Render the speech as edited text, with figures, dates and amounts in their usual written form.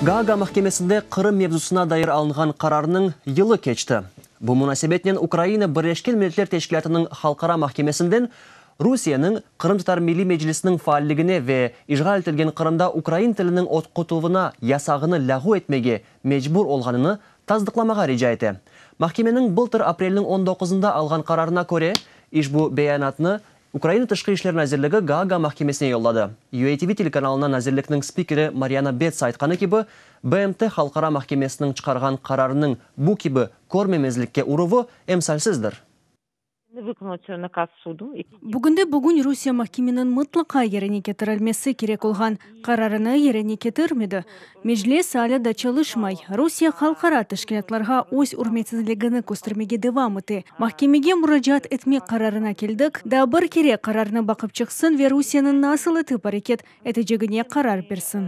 Gaaga mahkemesinde Qırım mevzusına dair alınğan qararnıñ yılı keçti. Bu munasebetnen Ukraina Birleşken Milletler Teşkilâtınıñ Halqara mahkemesinden Rusiyeniñ Qırımtatar Milliy Meclisiniñ faalligine ve işğal etilgen Qırımda ukrain tiliniñ oqutuvına yasağını lâğu etmege mecbur olğanını tasdıqlamağa rica ete. Mahkemeniñ bıltır aprelniñ on doquzında alğan qararına köre, işbu beyanatnı Ukraina Tışqı işler nazirligi Gaaga mahkemesine yolladı. UATV telekanalına nazirlikniñ spikeri Maryana Betsa aytqanı kibi, BMT Halqara mahkemesiniñ çıqarğan qararınıñ bu kibi körmemezlikke uruvı emsalsizdir. Bugünde-bugün Rusiye mahkemeniñ mıtlaqa yerine ketirilmesi kerek olğan qararını yerine ketirmedi. Meclis alâ da çalışmay. Rusiye halqara teşkilâtlarğa öz ürmetsizligini köstermege devam ete. Mahkemege muracaat etmek qararına keldik, daa bir kere qararnı baqıp çıqsın ve Rusiyeniñ nasıl etip areket etecegine qarar bersin.